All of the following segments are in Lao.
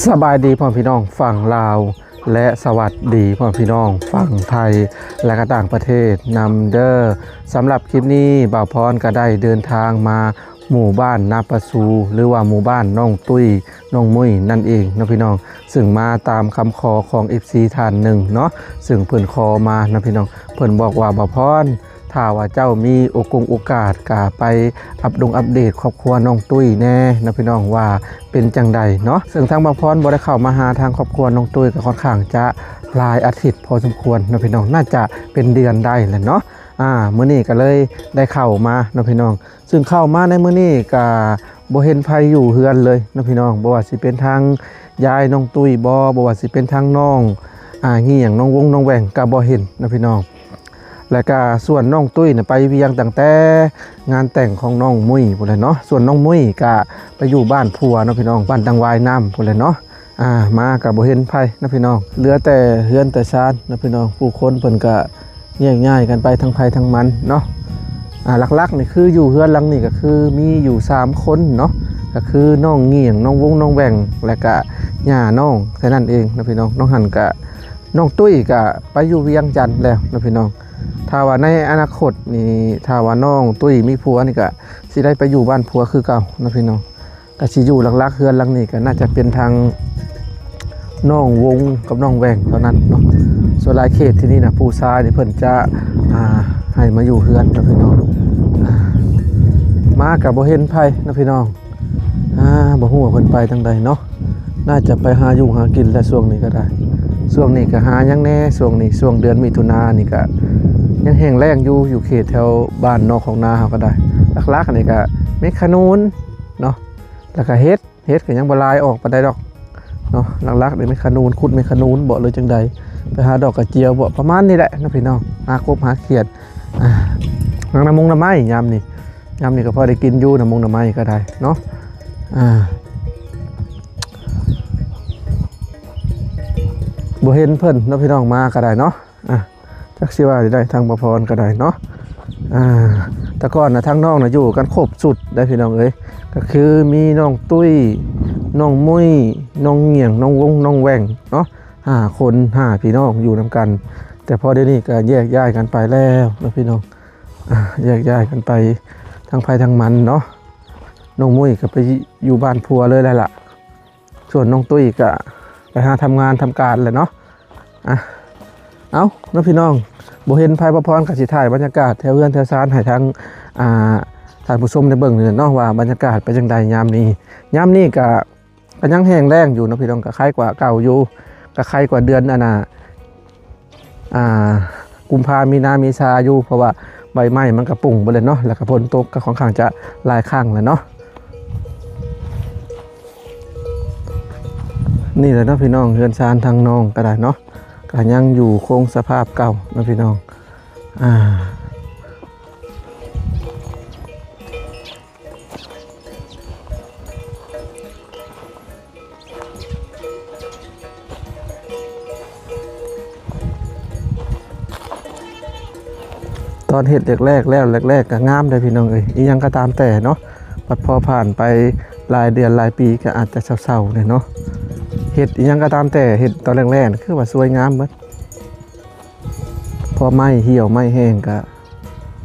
ສະບາຍດີພໍ່ແມ່ພີ່ນ້ອງຝັ່ງລາວ ແລະ ສະຫວັດດີພໍ່ແມ່ພີ່ນ້ອງຝັ່ງໄທ ແລະ ກະຕ່າງປະເທດນຳເດີ. ສຳລັບຄລິບນີ້ ບ່າວພອນກະໄດ້ເດີນທາງມາ ໝູ່ບ້ານນາປາຊູ ຫຼືວ່າໝູ່ບ້ານນ້ອງຕຸ້ຍ ນ້ອງມຸ້ຍນັ້ນເອງເນາະພີ່ນ້ອງ, ຊຶ່ງມາຕາມຄຳຂໍຂອງເອັຟຊີທ່ານໜຶ່ງເນາະ, ຊຶ່ງເພິ່ນຂໍມາເນາະພີ່ນ້ອງ. ເພິ່ນບອກວ່າ ບ່າວພອນ ຖ້າວ່າເຈົ້າມີໂອກົງໂອກາດ ກະໄປອັບດົງອັບເດດຄອບຄົວນ້ອງຕຸ້ຍແດ່ເນາະພີ່ນ້ອງ ວ່າເປັນຈັ່ງໃດເນາະ. ຊຶ່ງທາງບ່າວພອນບໍ່ໄດ້ເຂົ້າມາຫາທາງຄອບຄົວນ້ອງຕຸ້ຍ ກະຄ່ອນຂ້າງຈະຫຼາຍອາທິດພໍສົມຄວນເນາະພີ່ນ້ອງ, ໜ້າຈະເປັນເດືອນໄດ້ແຫຼະເນາະ. ອາ ມື້ນີ້ກະເລີຍໄດ້ເຂົ້າມາເນາະພີ່ນ້ອງ. ຊຶ່ງເຂົ້າມາໃນມື້ນີ້ກະບໍ່ເຫັນໃຜຢູ່ເຮືອນເລີຍເນາະພີ່ນ້ອງ, ບໍ່ວ່າຊິເປັນທາງຍາຍນ້ອງຕຸ້ຍບໍ ບໍ່ວ່າຊິເປັນທາງນ້ອງ ອາ ງຽງ ນ້ອງວົງ ນ້ອງແຫວ່ງ ກະບໍ່ເຫັນເນາະພີ່ນ້ອງ. ແລະກະສ່ວນນ້ອງຕຸ້ຍນະ ໄປວຽງຕັ້ງແຕ່ງານແຕ່ງຂອງນ້ອງມຸ້ຍພຸ້ນແຫຼະເນາະ, ສ່ວນນ້ອງມຸ້ຍກະໄປຢູ່ບ້ານຜົວເນາະພີ່ນ້ອງ, ບ້ານຕັງຫວາຍນ້ຳພຸ້ນແຫຼະເນາະ. ອາ ມາກະບໍ່ເຫັນໃຜເນາະພີ່ນ້ອງ, ເຫຼືອແຕ່ເຮືອນແຕ່ຊານເນາະພີ່ນ້ອງ, ຜູ້ຄົນເພິ່ນກະແຍກຍ້າຍກັນໄປທາງໃຜທາງມັນເນາະ. ອາ ຫຼັກໆນີ້ຄືຢູ່ເຮືອນຫຼັງນີ້ກະຄືມີຢູ່ສາມຄົນເນາະ, ກະຄືນ້ອງງຽງ ນ້ອງວົງ ນ້ອງແຫວ່ງ ແລະກະຍ່ານ້ອງແຄ່ນັ້ນເອງເນາະພີ່ນ້ອງ. ນ້ອງຫັ້ນກະ ນ້ອງຕຸ້ຍກະໄປຢູ່ວຽງຈັນແລ້ວເນາະພີ່ນ້ອງ. ຖ້າວ່າໃນອະນາຄົດນີ້ ຖ້າວ່ານ້ອງຕຸ້ຍມີຜົວນີ້ກະຊິໄດ້ໄປຢູ່ບ້ານຜົວຄືເກົ່າເນາະພີ່ນ້ອງ. ກະຊິຢູ່ຫຼັກໆເຮືອນຫຼັງນີ້ກະໜ້າຈະເປັນທາງນ້ອງວົງກັບນ້ອງແຫວ່ງເທົ່ານັ້ນເນາະ. ສ່ວນຫຼາຍເຂດທີ່ນີ້ນະ ຜູ້ຊາຍນີ້ເພິ່ນຈະ ອາ ໃຫ້ມາຢູ່ເຮືອນເນາະພີ່ນ້ອງ. ອາ ມາກະບໍ່ເຫັນໃຜເນາະພີ່ນ້ອງ. ອາ ບໍ່ຮູ້ວ່າເພິ່ນໄປທາງໃດເນາະ, ໜ້າຈະໄປຫາຢູ່ຫາກິນແຫຼະຊ່ວງນີ້ກະໄດ້. ຊ່ວງນີ້ກະຫາຫຍັງແດ່ ຊ່ວງນີ້ ຊ່ວງເດືອນມິຖຸນານີ້ກະຍັງແຫ້ງແລ້ງຢູ່ ຢູ່ເຂດແຖວບ້ານນອກຂອງນາເຮົາກະໄດ້. ຫຼັກໆນີ້ກະເມັກຂະໜູນເນາະ ແລ້ວກະເຫັດ ເຫັດກະຍັງບໍ່ຫຼາຍອອກປານໃດດອກເນາະ. ຫຼັກໆນີ້ເມັກຂະໜູນ ຂຸດເມັກຂະໜູນບໍ ຫຼືຈັ່ງໃດ ໄປຫາດອກກະຈຽວບໍ ປະມານນີ້ແຫຼະເນາະພີ່ນ້ອງ, ຫາກົບຫາຂຽດ. ອາ ນຳ ນຳມົງນຳໄມ້ຍາມນີ້ ຍາມນີ້ກະພໍໄດ້ກິນຢູ່ ນຳມົງນຳໄມ້ກະໄດ້ເນາະ. ອາ ບໍ່ເຫັນເພິ່ນເນາະພີ່ນ້ອງ ມາກະໄດ້ເນາະ. ອາ ຈັກຊິວ່າໄດ້ ທາງບ່າວພອນກະໄດ້ເນາະ. ອາ ແຕ່ກ່ອນນະ ທາງນ້ອງນະຢູ່ກັນຄົບຊຸດໄດ໋ພີ່ນ້ອງເອີຍ, ກະຄືມີນ້ອງຕຸ້ຍ ນ້ອງມຸ້ຍ ນ້ອງງຽງ ນ້ອງວົງ ນ້ອງແຫວ່ງເນາະ, ຫ້າຄົນ ຫ້າພີ່ນ້ອງຢູ່ນຳກັນ. ແຕ່ພໍດຽວນີ້ກະແຍກຍ້າຍກັນໄປແລ້ວເນາະພີ່ນ້ອງ. ອາ ແຍກຍ້າຍກັນໄປທາງໃຜທາງມັນເນາະ. ນ້ອງມຸ້ຍກະໄປຢູ່ບ້ານຜົວເລີຍແຫຼະລະ, ສ່ວນນ້ອງຕຸ້ຍກະໄປຫາທຳງານທຳການແຫຼະເນາະ. ອາ ເອົ້າເນາະພີ່ນ້ອງ, ບໍ່ເຫັນໃຜ ບ່າວພອນກະຊິຖ່າຍບັນຍາກາດແຖວເຮືອນແຖວຊານໃຫ້ທາງ ອາ ທ່ານຜູ້ຊົມໄດ້ເບິ່ງນີ້ແຫຼະເນາະ ວ່າບັນຍາກາດເປັນຈັ່ງໃດຍາມນີ້. ຍາມນີ້ກະ ກະຍັງແຫ້ງແລ້ງຢູ່ເນາະພີ່ນ້ອງ, ກະໄຄກວ່າເກົ່າຢູ່ ກະໄຄກວ່າເດືອນ ອັນນ່າ ອາ ກຸມພາ ມີນາ ເມສາຢູ່ ເພາະວ່າໃບໄມ້ມັນກະປຸງເບິດແລ້ວເນາະ, ແລ້ວກະຝົນຕົກກະຄ່ອນຂ້າງຈະຫຼາຍຄັ້ງແລ້ວເນາະ. ນີ້ແຫຼະເນາະພີ່ນ້ອງ ເຮືອນຊານທາງນ້ອງກະໄດ້ເນາະ, ກະຍັງຢູ່ຄົງສະພາບເກົ່າເນາະພີ່ນ້ອງ. ອາ ຕອນເຮັດແລກໆແລ້ວ ແລກໆກະງາມເດ້ພີ່ນ້ອງເອີຍ, ອີ່ຫຍັງກະຕາມແຕ່ເນາະ, ບັດພໍຜ່ານໄປຫຼາຍເດືອນຫຼາຍປີກະອາດຈະເຊົາໆແດ່ເນາະ. ເຮັດອີ່ຫຍັງກະຕາມແຕ່ ເຮັດຕອນແລກໆຄືວ່າສວຍງາມເບິດ, ພໍໄມ້ຫ່ຽວໄມ້ແຫ້ງກະ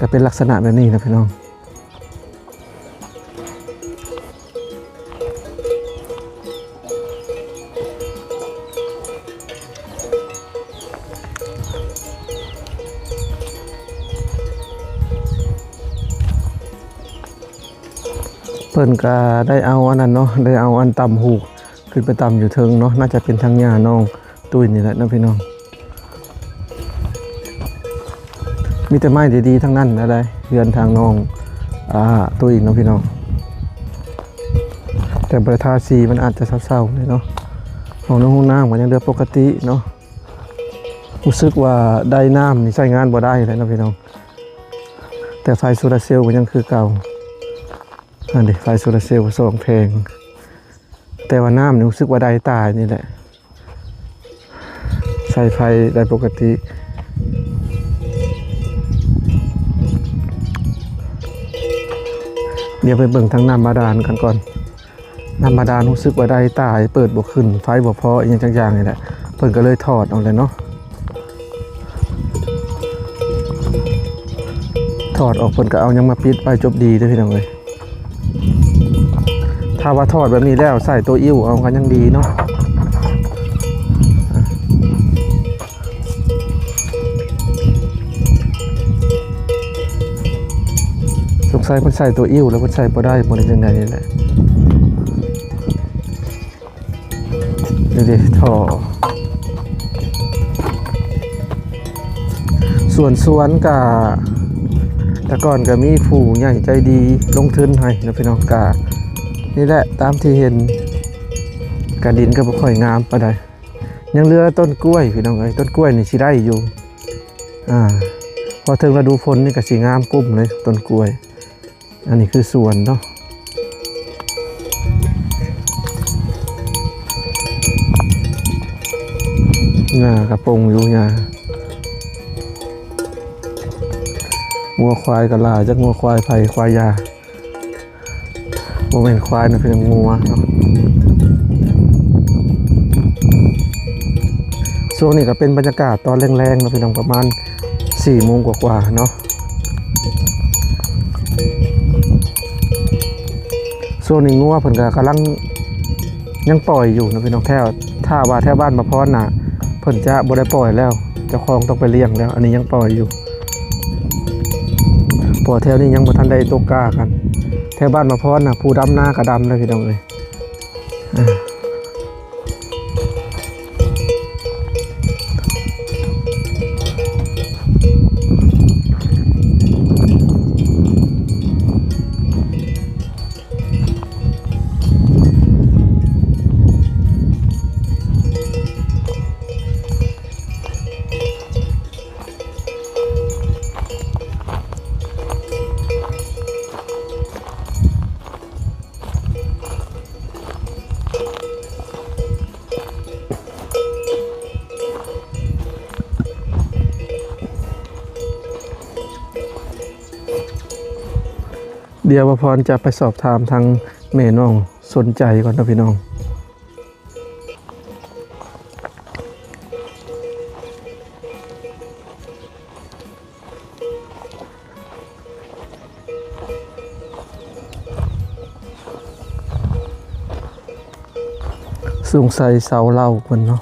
ກະເປັນລັກສະນະແບບນີ້ນະພີ່ນ້ອງ. ເພິ່ນກະໄດ້ເອົາອັນນັ້ນເນາະ, ໄດ້ເອົາອັນຕ່ຳຫູກຂຶ້ນໄປຕ່ຳຢູ່ເທິງເນາະ, ໜ້າຈະເປັນທາງຍ່ານ້ອງ ຕຸ້ຍນີ້ແຫຼະເນາະພີ່ນ້ອງ. ມີແຕ່ໄມ້ດີໆທັງນັ້ນນະໄດ໋ ເຮືອນທາງນ້ອງ ອາ ຕຸ້ຍເນາະພີ່ນ້ອງ. ແຕ່ບໍ່ໄດ້ທາສີ ມັນອາດຈະເຊົາໆແດ່ເນາະ. ຫ້ອງນ້ຳ ຫ້ອງນ້ຳກະຍັງເຫຼືອປົກກະຕິເນາະ. ຮູ້ສຶກວ່າໄດນ້ຳນີ້ໃຊ້ງານບໍ່ໄດ້ແລ້ວເນາະພີ່ນ້ອງ, ແຕ່ໄຟໂຊລາເຊວກະຍັງຄືເກົ່າ. ອັນນີ້ໄຟໂຊລາເຊວສອງແຜງ, ແຕ່ວ່ານ້ຳນີ້ຮູ້ສຶກວ່າໄດຕາຍນີ້ແຫຼະ. ໃຊ້ໄຟໄດ້ປົກກະຕິ. ດຽວໄປເບິ່ງທາງນ້ຳບາດານກັນກ່ອນ. ນ້ຳບາດານຮູ້ສຶກວ່າໄດ້ຕາຍ ເປີດບໍ່ຂຶ້ນ ໄຟບໍ່ພໍ ອີ່ຫຍັງຈັກຢ່າງນີ້ແຫຼະ ເພິ່ນກໍເລີຍຖອດອອກແຫຼະເນາະ. ຖອດອອກ ເພິ່ນກໍເອົາຫຍັງມາປິດໄວ້ ຈົບດີເດີ້ພີ່ນ້ອງເອີຍ. ຖ້າວ່າຖອດແບບນີ້ແລ້ວ ໃສ່ໂຕອິ້ວເອົາກໍຍັງດີເນາະ. ສົງໄສເພິ່ນໃສ່ໂຕອິ້ວແລ້ວ ເພິ່ນໃສ່ບໍ່ໄດ້ ບໍ່ໄດ້ຈັ່ງໃດນີ້ແຫຼະ. ນີ້ເດ້ທໍ່. ສ່ວນສວນກະ ແຕ່ກ່ອນກະມີຜູ້ໃຫຍ່ໃຈດີລົງທຶນໃຫ້ເນາະພີ່ນ້ອງ. ກະນີ້ແຫຼະຕາມທີ່ເຫັນ ກະດິນກະບໍ່ຄ່ອຍງາມປານໃດ. ຍັງເຫຼືອຕົ້ນກ້ວຍພີ່ນ້ອງເອີຍ ຕົ້ນກ້ວຍນີ້ຊິໄດ້ຢູ່. ອ່າ ພໍເຖິງລະດູຝົນນີ້ກະຊິງາມກຸ້ມເລີຍຕົ້ນກ້ວຍ. ອັນນີ້ຄືສວນເນາະ. ຫຍ້າກະປົງຢູ່ ຫຍ້າ. ງົວຄວາຍກະຫຼາຍ ຈັກງົວຄວາຍໃຜ ຄວາຍຢາ. ບໍ່ແມ່ນຄວາຍນະ ເປັນງົວເນາະ. ຊ່ວງນີ້ກະເປັນບັນຍາກາດຕອນແລງໆເນາະພີ່ນ້ອງ ປະມານສີ່ໂມງກວ່າໆເນາະ. ຊ່ວງນີ້ງົວເພິ່ນກະກຳລັງ ຍັງປ່ອຍຢູ່ເນາະພີ່ນ້ອງ. ແຖວ ຖ້າວ່າແຖວບ້ານມະພອນນະ ເພິ່ນຈະບໍ່ໄດ້ປ່ອຍແລ້ວ ເຈົ້າຂອງຕ້ອງໄປລ້ຽງແລ້ວ. ອັນນີ້ຍັງປ່ອຍຢູ່ ເພາະວ່າແຖວນີ້ຍັງບໍ່ທັນໄດ້ຕົກກ້າກັນ. ແຖວບ້ານມະພອນນະ ຜູ້ດຳນາກະດຳເລີຍພີ່ນ້ອງເອີຍ. ດຽວບ່າວພອນຈະໄປສອບຖາມທາງແມ່ນ້ອງສົນໃຈກ່ອນເນາະພີ່ນ້ອງ. ສົງໄສເຊົາເຫຼົ້າເພິ່ນເນາະ.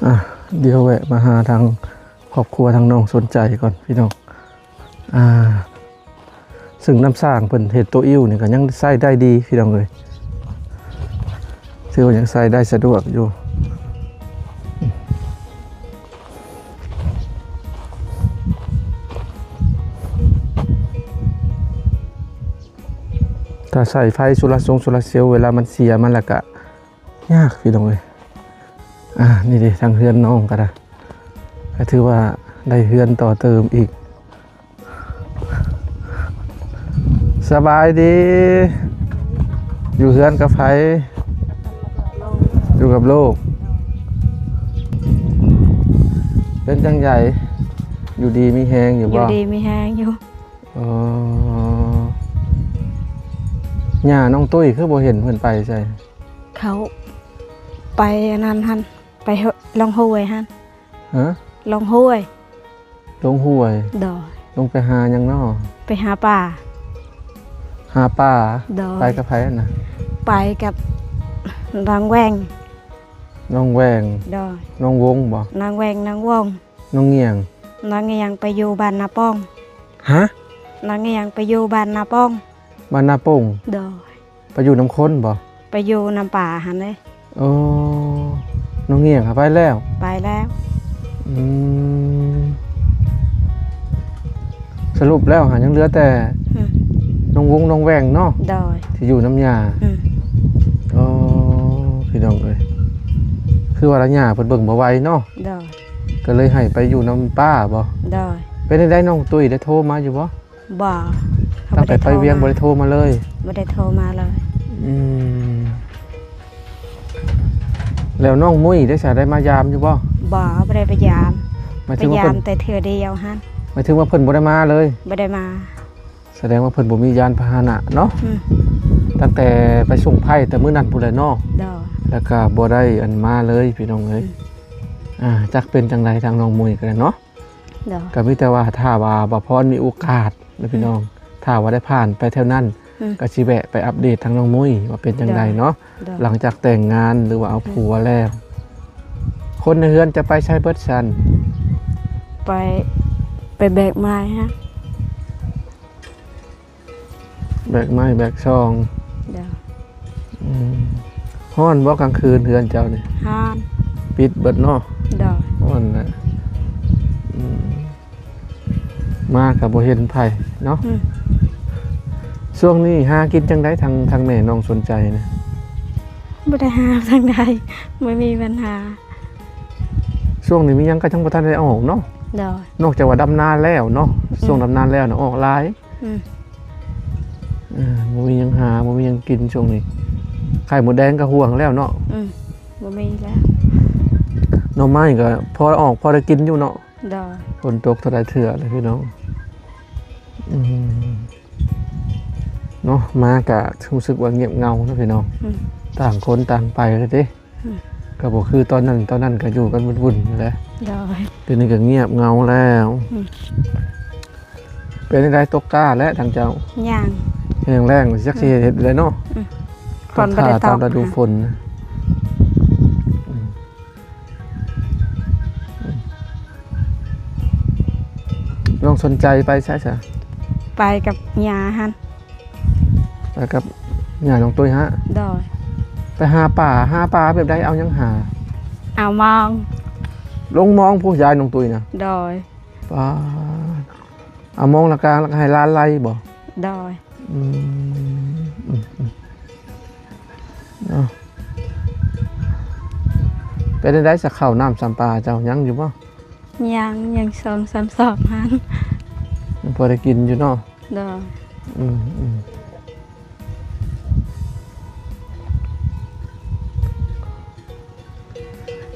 ອ່ະ ດຽວແວະມາຫາທາງຄອບຄົວທາງນ້ອງສົນໃຈກ່ອນພີ່ນ້ອງ. ອ່າ ຊຶ່ງນ້ຳສ້າງເພິ່ນເຮັດໂຕອິ້ວນີ້ກໍຍັງໃຊ້ໄດ້ດີພີ່ນ້ອງເອີຍ ຖືວ່າຍັງໃຊ້ໄດ້ສະດວກຢູ່. ຖ້າໃຊ້ໄຟໂຊລາຊົງໂຊລາເຊວ ເວລາມັນເສຍມາແລ້ວກະຍາກພີ່ນ້ອງເອີຍ. ອ່າ ນີ້ເດ້ ທາງເຮືອນນ້ອງກໍໄດ້ ກໍຖືວ່າໄດ້ເຮືອນຕໍ່ເຕີມອີກ. ສະບາຍດີ ຢູ່ເຮືອນກັບໃຜ? ຢູ່ກັບລູກ. ເປັນຈັ່ງໃດ ຢູ່ດີມີແຮງຢູ່ບໍ່? ຢູ່ດີມີແຮງຢູ່. ອໍ ຍ່ານ້ອງຕຸ້ຍຄືບໍ່ເຫັນເພິ່ນໄປໃສ? ເຂົາໄປອັນນັ້ນຫັ້ນ ໄປ ລອງຫ້ວຍຫັ້ນ. ຮະ? ລອງຫ້ວຍ. ລົງຫ້ວຍ? ໂດຍ. ລົງໄປຫາຫຍັງນໍ? ໄປຫາປາ. ຫາປາ? ໂດຍ. ໄປກັບໃຜຫັ້ນນະ? ໄປກັບນ້ອງແຫວ່ງ. ນ້ອງແຫວ່ງ? ໂດຍ. ນ້ອງວົງບໍ? ນ້ອງແຫວ່ງ ນ້ອງວົງ. ນ້ອງງຽງ? ນ້ອງງຽງໄປຢູ່ບ້ານນາປ່ອງ. ຮະ? ນ້ອງງຽງໄປຢູ່ບ້ານນາປ່ອງ. ບ້ານນາປ່ອງ? ໂດຍ. ໄປຢູ່ນຳຄົນບໍ? ໄປຢູ່ນຳປາຫັ້ນເດ້. ໂອ້ ນ້ອງງຽງຫາໄປແລ້ວ? ໄປແລ້ວ. ອືມ ສະຫຼຸບແລ້ວຫາຍັງເຫຼືອແຕ່ ອືມ ນ້ອງວົງ ນ້ອງແຫວ່ງເນາະ? ໂດຍ. ທີ່ຢູ່ນຳຍ່າ. ອືມ. ໂອ້ ພີ່ນ້ອງເອີຍ ຄືວ່າລະຍ່າເພິ່ນເບິ່ງບໍ່ໄຫວເນາະ? ໂດຍ. ກໍເລີຍໃຫ້ໄປຢູ່ນຳປ້າບໍ? ໂດຍ. ເປັນຈັ່ງໃດ ນ້ອງຕຸ້ຍໄດ້ໂທມາຢູ່ບໍ? ບໍ່. ຕັ້ງແຕ່ໄປວຽງບໍ່ໄດ້ໂທມາເລີຍ? ບໍ່ໄດ້ໂທມາເລີຍ. ອືມ ແລ້ວນ້ອງມຸ້ຍໄດ້ສະ ໄດ້ມາຢາມຢູ່ບໍ່? ບໍ່ ບໍ່ໄດ້ໄປຢາມ. ໝາຍເຖິງວ່າເພິ່ນ ໄປຢາມແຕ່ເທື່ອດຽວຫັ້ນ. ໝາຍເຖິງວ່າເພິ່ນບໍ່ໄດ້ມາເລີຍ? ບໍ່ໄດ້ມາ. ສະແດງວ່າເພິ່ນບໍ່ມີຍານພາຫະນະເນາະ. ອືມ. ຕັ້ງແຕ່ໄປສົ່ງໄພ້ແຕ່ມື້ນັ້ນພຸ້ນແຫຼະເນາະ. ໂດຍ. ແລ້ວກໍບໍ່ໄດ້ອັນມາເລີຍພີ່ນ້ອງເອີຍ. ອືມ. ອ່າ ຈັກເປັນຈັ່ງໃດທາງນ້ອງມຸ້ຍກໍໄດ້ເນາະ. ໂດຍ. ກໍມີແຕ່ວ່າຖ້າວ່າບ່າວພອນມີໂອກາດນະ ອືມ ພີ່ນ້ອງ ຖ້າວ່າໄດ້ຜ່ານໄປແຖວນັ້ນ ອືມ ກໍຊິແວະໄປອັບເດດທາງນ້ອງມຸ້ຍວ່າເປັນຈັ່ງໃດເນາະ. ໂດຍ. ຫຼັງຈາກແຕ່ງງານ ຫຼືວ່າເອົາ ອືມ ຜົວແລ້ວ ຄົນໃນເຮືອນຈະໄປໃສເບິດຊັ້ນ? ໄປ ໄປແບກໄມ້ຮະ. ແບກໄມ້ແບກຊອງ. ໂດຍ. ອືມ. ຮ້ອນບໍ່ກາງຄືນເຮືອນເຈົ້ານີ້? ຮ້ອນ. ປິດເບິດເນາະ? ໂດຍ. ຮ້ອນນະ. ອືມ. ມາກໍບໍ່ເຫັນໃຜເນາະ. ອືມ. ຊ່ວງນີ້ຫາກິນຈັ່ງໃດ ທາງ ທາງແມ່ນ້ອງສົນໃຈນະ? ບໍ່ໄດ້ຫາທາງໃດ ບໍ່ມີບັນຫາ. ຊ່ວງນີ້ມີຫຍັງກໍຍັງບໍ່ທັນໄດ້ອອກເນາະ. ໂດຍ. ນອກຈາກວ່າດຳນາແລ້ວເນາະ. ອືມ. ຊ່ວງດຳນາແລ້ວນະອອກຫຼາຍ. ອືມ. ເອີ ບໍ່ມີຫຍັງຫາ ບໍ່ມີຫຍັງກິນຊ່ວງນີ້. ໄຂ່ມົດແດງກໍຫ່ວງແລ້ວເນາະ. ອືມ. ບໍ່ມີແລ້ວ. ໜໍ່ໄມ້ກໍພໍອອກ ພໍໄດ້ກິນຢູ່ເນາະ. ໂດຍ. ຝົນຕົກເທົ່າໃດເທື່ອເລີຍພີ່ນ້ອງ. ອືມ ເນາະ ມາກະຮູ້ສຶກວ່າງຽບເຫງົາເນາະພີ່ນ້ອງ. ອືມ. ຕ່າງຄົນຕ່າງໄປແລ້ວເດ້. ອືມ. ກໍບໍ່ຄືຕອນນັ້ນ ຕອນນັ້ນກໍຢູ່ກັນວຸ້ນໆຢູ່ແຫຼະ. ໂດຍ. ດຽວນີ້ກໍງຽບເຫງົາແລ້ວ. ອືມ. ເປັນຈັ່ງໃດ ຕົກກ້າແລ້ວທາງເຈົ້າ? ຍັງ. ແຫ້ງແລ້ງ ຈັກຊິເຮັດໃດເນາະ. ອືມ. ຝົນບໍ່ໄດ້ຕົກ ຕາມລະດູຝົນ. ອືມ. ນ້ອງສົນໃຈໄປໃສຊະ? ໄປກັບຍ່າຫັ້ນ. ໄປກັບຍ່ານ້ອງຕຸ້ຍຫະ? ໂດຍ. ໄປຫາປາ ຫາປາແບບໃດ? ເອົາຫຍັງຫາ? ເອົາມອງ. ລົງມອງຜູ້ຍາຍນ້ອງຕຸ້ຍນະ? ໂດຍ. ປາ ເອົາມອງລະກາງ ລະກາງໃຫ້ຫຼານໄລ່ບໍ່? ໂດຍ. ອືມ ອືມ ອືມ ເນາະ. ເປັນຈັ່ງໃດສະ ເຂົ້ານ້ຳສຳປາເຈົ້າຍັງຢູ່ບໍ່? ຍັງ ຍັງສອງສາມສອບຫັ້ນ. ຍັງພໍໄດ້ກິນຢູ່ເນາະ? ໂດຍ. ອືມ ອືມ.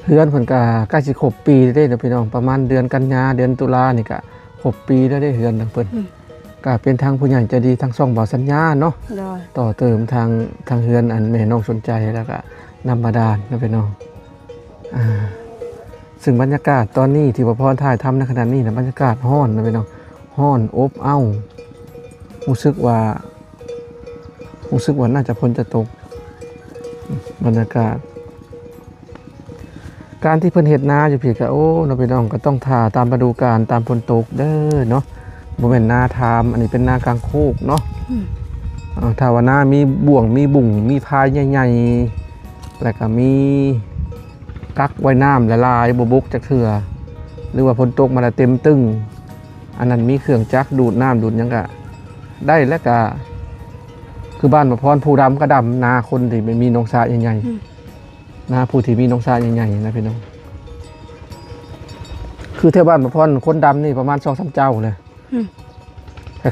ເຮືອນເພິ່ນກະໃກ້ຊິຄົບປີແລ້ວເດ້ເນາະພີ່ນ້ອງ ປະມານເດືອນກັນຍາ ເດືອນຕຸລານີ້ກະຄົບປີແລ້ວເດ້ ເຮືອນຂອງເພິ່ນ. ອືມ. ກະເປັນທາງຜູ້ໃຫຍ່ໃຈດີທາງຊ່ອງບ່າວສັນຍາເນາະ. ໂດຍ. ຕໍ່ເຕີມທາງ ທາງເຮືອນອັນແມ່ນ້ອງສົນໃຈ ແລ້ວກະນ້ຳບາດານເນາະພີ່ນ້ອງ. ອ່າ ຊຶ່ງບັນຍາກາດຕອນນີ້ທີ່ບ່າວພອນຖ່າຍທຳໃນຂະນະນີ້ນະ ບັນຍາກາດຮ້ອນເນາະພີ່ນ້ອງ ຮ້ອນອົບເອົ້າ ຮູ້ສຶກວ່າ ຮູ້ສຶກວ່າໜ້າຈະຝົນຈະຕົກ. ບັນຍາກາດ ການທີ່ເພິ່ນເຮັດນາຢູ່ພີ້ກະ ໂອ້ ເນາະພີ່ນ້ອງ ກໍຕ້ອງຖ້າຕາມລະດູການ ຕາມຝົນຕົກເດີເນາະ. ບໍ່ແມ່ນນາທາມ ອັນນີ້ເປັນນາກາງໂຄກເນາະ. ອືມ. ອ່າ ຖ້າວ່ານາມີບ່ວງ ມີບຸງ ມີພາຍໃຫຍ່ໆ ແລ້ວກະມີກັກໄວ້ນ້ຳຫຼາຍໆ ບໍ່ບົກຈັກເທື່ອ ຫຼືວ່າຝົນຕົກມາແລ້ວເຕັມຕຶ້ງ ອັນນັ້ນມີເຄື່ອງຈັກດູດນ້ຳດູດຫຍັງກະໄດ້ ແລ້ວກະຄືບ້ານບ່າວພອນ ຜູ້ດຳກະດຳນາຄົນທີ່ມີໜອງສະໃຫຍ່ໆ. ອືມ. ນາຜູ້ທີ່ມີໜອງສະໃຫຍ່ໆນະພີ່ນ້ອງ ຄືແຖວບ້ານບ່າວພອນຄົນດຳນີ້ປະມານສອງສາມເຈົ້າແຫຼະ. ອືມ.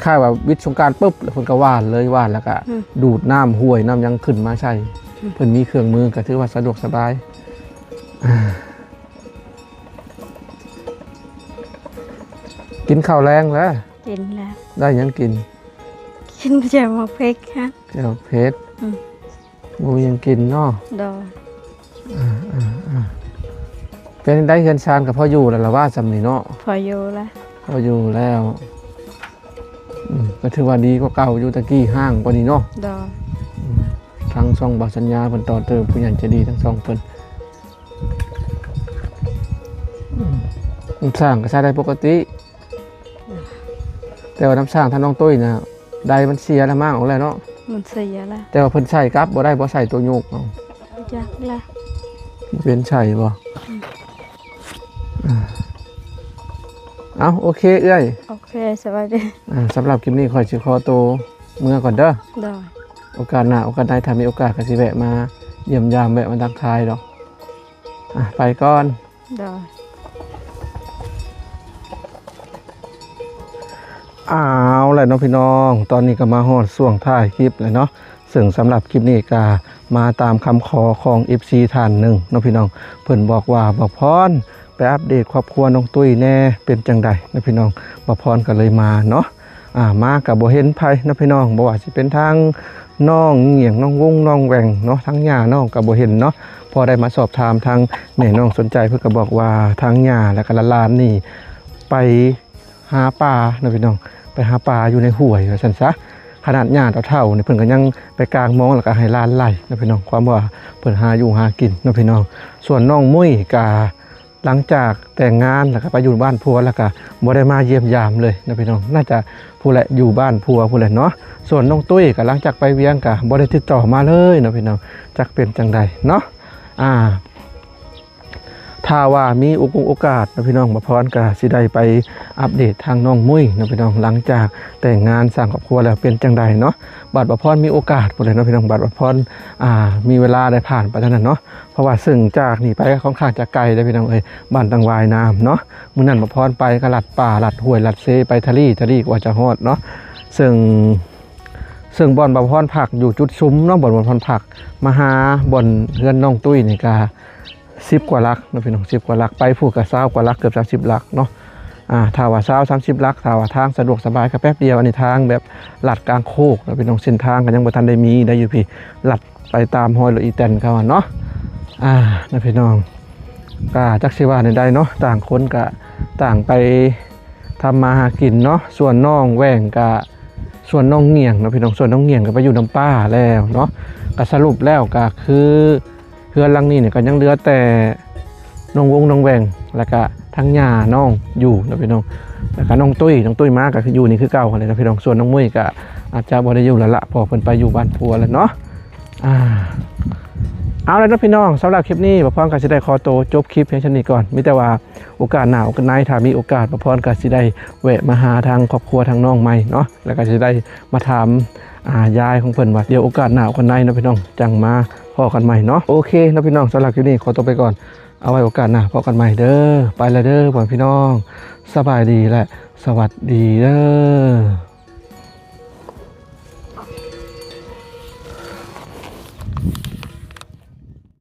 ຄ້າຍໆວ່າວິດສົງການປຶບ ແລ້ວເພິ່ນກໍຫວ່ານເລີຍ ຫວ່ານແລ້ວກໍ ອືມ ດູດນ້ຳຫ້ວຍນ້ຳຫຍັງຂຶ້ນມາໃສ່. ອືມ. ເພິ່ນມີເຄື່ອງມືກໍຖືວ່າສະດວກສະບາຍ. ກິນເຂົ້າແລງແລ້ວ? ກິນແລ້ວ. ໄດ້ຫຍັງກິນ? ກິນແຈ່ວໝາກເຜັດ. ແຈ່ວເຜັດ. ອືມ. ບໍ່ມີຫຍັງກິນເນາະ. ໂດຍ. ອ່າໆໆ ເປັນໃດເຮືອນຊານກໍພໍຢູ່ແລ້ວລະວ່າ ຊ່ຳນີ້ເນາະ? ພໍຢູ່ແລ້ວ. ພໍຢູ່ແລ້ວ. ອືມ ກໍຖືວ່າດີກວ່າເກົ່າຢູ່ ແຕ່ກີ້ຮ້າງກວ່ານີ້ເນາະ. ໂດຍ. ອືມ ທາງຊ່ອງບ່າວສັນຍາເພິ່ນຕໍ່ເຕີມ ຜູ້ໃຫຍ່ໃຈດີທັງຊ່ອງເພິ່ນ. ອືມ ນ້ຳສ້າງກໍໃຊ້ໄດ້ປົກກະຕິ. ແຕ່ວ່ານ້ຳສ້າງທ່ານນ້ອງຕຸ້ຍນະ ໄດມັນເສຍລະມ້າງອອກແລ້ວເນາະ. ມັນເສຍລະ. ແຕ່ວ່າເພິ່ນໃສ່ກັບບໍ່ໄດ້ບໍ່? ໃສ່ໂຕໂຍກເອົາ. ຈັກລະ. ບໍ່ເປັນໃສ່ບໍ່? ອືມ. ອ່າ ເອົ້າ ໂອເຄເອື້ອຍ. ໂອເຄ ສະບາຍດີ. ອ່າ ສຳລັບຄລິບນີ້ຂ້ອຍຊິຂໍໂຕເມືອກ່ອນເດີ. ໂດຍ. ໂອກາດໜ້າໂອກາດໃດ ຖ້າມີໂອກາດກໍຊິແວະມາຢ້ຽມຢາມ ແວະມາທັກທາຍດອກ. ອ່າ ໄປກ່ອນ. ໂດຍ. ເອົາແຫຼະເນາະພີ່ນ້ອງ ຕອນນີ້ກໍມາຮອດຊ່ວງທ້າຍຄລິບແລ້ວເນາະ. ເຊິ່ງສຳລັບຄລິບນີ້ກໍມາຕາມຄຳຂໍຂອງເອັຟຊີທ່ານໜຶ່ງເນາະພີ່ນ້ອງ ເພິ່ນບອກວ່າ ບ່າວພອນ ໄປ ໄປອັບເດດຄອບຄົວນ້ອງຕຸ້ຍແດ່ ເປັນຈັ່ງໃດເນາະພີ່ນ້ອງ. ບ່າວພອນກໍເລີຍມາເນາະ ອ່າ ມາກໍບໍ່ເຫັນໃຜເນາະພີ່ນ້ອງ ບໍ່ວ່າຊິເປັນທາງນ້ອງຫຍັງ ນ້ອງວົງ ນ້ອງແຫວ່ງເນາະ ທາງຍ່ານ້ອງກໍບໍ່ເຫັນເນາະ. ພໍໄດ້ມາສອບຖາມທາງແມ່ນ້ອງສົນໃຈ ເພິ່ນກໍບອກວ່າທາງຍ່າ ແລ້ວກໍຫຼານໆນີ້ໄປ ຫາປາເນາະພີ່ນ້ອງ ໄປຫາປາຢູ່ໃນຫ້ວຍວ່າຊັ້ນຊະ. ຂະໜາດຍ່າເຖົ້າໆນີ້ ເພິ່ນກໍຍັງໄປກາງມອງ ແລ້ວກໍໃຫ້ຫຼານໄຫຼເນາະພີ່ນ້ອງ ຄວາມວ່າເພິ່ນຫາຢູ່ຫາກິນເນາະພີ່ນ້ອງ. ສ່ວນນ້ອງມຸ້ຍກໍຫຼັງຈາກແຕ່ງງານ ແລ້ວກໍໄປຢູ່ບ້ານຜົວ ແລ້ວກໍບໍ່ໄດ້ມາຢ້ຽມຢາມເລີຍເນາະພີ່ນ້ອງ ໜ້າຈະພຸ້ນແຫຼະ ຢູ່ບ້ານຜົວພຸ້ນແຫຼະເນາະ. ສ່ວນນ້ອງຕຸ້ຍກໍຫຼັງຈາກໄປວຽງ ກໍບໍ່ໄດ້ຕິດຕໍ່ມາເລີຍເນາະພີ່ນ້ອງ ຈັກເປັນຈັ່ງໃດເນາະ. ອ່າ ຖ້າວ່າມີໂອກົງໂອກາດເນາະພີ່ນ້ອງ ບ່າວພອນກໍຊິໄດ້ໄປອັບເດດທາງນ້ອງມຸ້ຍເນາະພີ່ນ້ອງ ຫຼັງຈາກແຕ່ງງານສ້າງຄອບຄົວແລ້ວເປັນຈັ່ງໃດເນາະ. ບາດບ່າວພອນມີໂອກາດພຸ້ນແຫຼະເນາະພີ່ນ້ອງ ບາດບ່າວພອນ ອ່າ ມີເວລາໄດ້ຜ່ານໄປທາງນັ້ນເນາະ ເພາະວ່າເຊິ່ງຈາກນີ້ໄປກໍຄ່ອນຂ້າງຈະໄກເດ້ພີ່ນ້ອງເອີຍ ບ້ານຕັງຫວາຍນາມເນາະ. ມື້ນັ້ນບ່າວພອນໄປກໍລັດປ່າລັດຫ້ວຍລັດເຊ ໄປທະລີທະລີກວ່າຈະຮອດເນາະ. ເຊິ່ງ ເຊິ່ງບ່ອນບ່າວພອນພັກຢູ່ຈຸດຊຸມເນາະ ບ່ອນບ່າວພອນພັກ ມາຫາບ່ອນເຮືອນນ້ອງຕຸ້ຍນີ້ກໍ ສິບກວ່າຫຼັກເນາະພີ່ນ້ອງ ສິບກວ່າຫຼັກ ໄປພຸ້ນກໍຊາວກວ່າຫຼັກ ເກືອບສາມສິບຫຼັກເນາະ. ອ່າ ຖ້າວ່າຊາວ ສາມສິບຫຼັກ ຖ້າວ່າທາງສະດວກສະບາຍກໍແປັບດຽວ. ອັນນີ້ທາງແບບລັດກາງໂຄກເນາະພີ່ນ້ອງ ເສັ້ນທາງກໍຍັງບໍ່ທັນໄດ້ມີໄດ້ຢູ່ພີ້ ລັດໄປຕາມຮອຍລົດອີແຕນເຂົາຫັ້ນເນາະ. ອ່າ ເນາະພີ່ນ້ອງ ກໍຈັກຊິວ່າແນວໃດເນາະ ຕ່າງຄົນກໍຕ່າງໄປທຳມາຫາກິນເນາະ. ສ່ວນນ້ອງແຫວ່ງກໍ ສ່ວນນ້ອງຫງຽງເນາະພີ່ນ້ອງ ສ່ວນນ້ອງຫງຽງກໍໄປຢູ່ນຳປ້າແລ້ວເນາະ. ກໍສະຫຼຸບແລ້ວກໍຄື ເຮືອນຫຼັງນີ້ນີ້ກໍຍັງເຫຼືອແຕ່ນ້ອງວົງ ນ້ອງແຫວ່ງ ແລ້ວກະທັງຍ່ານ້ອງຢູ່ເນາະພີ່ນ້ອງ ແລ້ວກະນ້ອງຕຸ້ຍ ນ້ອງຕຸ້ຍມາກໍຄືຢູ່ນີ້ຄືເກົ່າຫັ້ນແຫຼະເນາະພີ່ນ້ອງ. ສ່ວນນ້ອງມຸ້ຍກໍອາດຈະບໍ່ໄດ້ຢູ່ແລ້ວລະ ເພາະເພິ່ນໄປຢູ່ບ້ານຜົວແລ້ວເນາະ. ອ່າ ເອົາລະເນາະພີ່ນ້ອງ ສຳລັບຄລິບນີ້ ບ່າວພອນກໍຊິໄດ້ຂໍໂຕຈົບຄລິບພຽງສ່ຳນີ້ກ່ອນ ມີແຕ່ວ່າໂອກາດໜ້າໂອກາດໃນ ຖ້າມີໂອກາດ ບ່າວພອນກໍຊິໄດ້ແວະມາຫາທາງຄອບຄົວທາງນ້ອງໃໝ່ເນາະ ແລ້ວກໍຊິໄດ້ມາຖາມ ອ່າ ຍາຍຂອງເພິ່ນວ່າ ດຽວໂອກາດໜ້າໂອກາດໃນເນາະພີ່ນ້ອງ ຈັ່ງມາພໍ້ກັນໃໝ່ເນາະ. ໂອເຄເນາະພີ່ນ້ອງ ສຳລັບຄລິບນີ້ຂໍຕົວໄປກ່ອນ ເອົາໄວ້ໂອກາດໜ້າພໍ້ກັນໃໝ່ເດີ. ໄປລະເດີພໍ່ແມ່ພີ່ນ້ອງ ສະບາຍດີ ແລະ ສະຫວັດດີເດີ.